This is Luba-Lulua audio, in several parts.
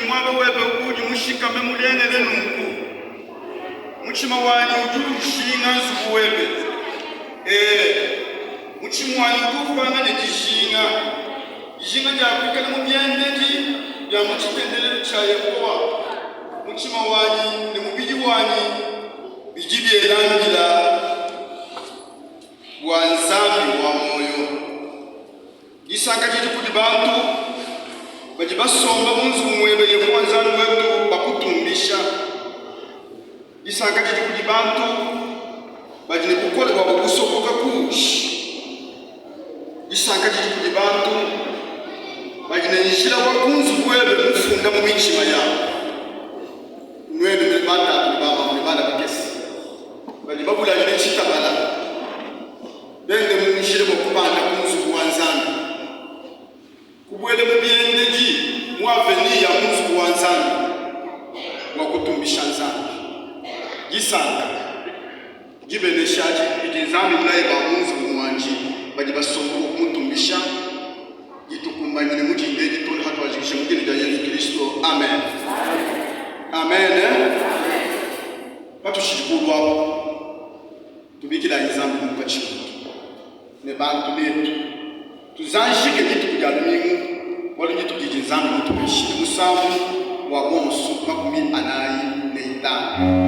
muaba webe uudi mushikame mulengele nunku! Mutshima wanyi udi ujinga nzubu webe, ee, mutshima wanyi udi upanga ne dijinga, dijinga dia kuikala mu biendedi bia mu tshitendelelu tshia Yehowa. Mutshima wanyi ne mubidi wanyi bidi biela mbila bua Nzambi wa muoyo. Disanka didi kudi bantu badi basomba mu nzubu muebe, Yehowa Nzambi wetu, bakutumbisha. Disanka didi kudi bantu badi ne bukole bua kukusokoka kuudi. Disanka didi kudi bantu badi ne njila wa ku nzubu webe mufunda mu mitshima yabu. Nuenu nudi batatu ne bamamu ne bana bakese badi babuladile tshitabala, bende mu njila bua kubanda ku nzubu wa Nzambi, kubuela mu biendedi mu avenue ya mu nzubu wa Nzambi bua kutumbisha Nzambi. Disanka, dibenesha bidi Nzambi mulaye ba mu nzubu muandi badi basomba bua kumutumbisha ditukumbanyine mu dinda edi too ne hatuajikija mu dina dia Yezu Kilisto. Amen. Amen. Patushidi kulu apu, tubikilayi Nzambi munkatshi muetu ne bantu betu. Tuzanjike dituku dia Lumingu, bualu ndituku didi Nzambi mutupeshile. Musambu wa bonsu 45.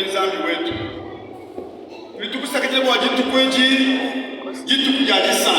Nzambi wetu, tudi tukusakidila bua dituku edi, dituku dia disanka.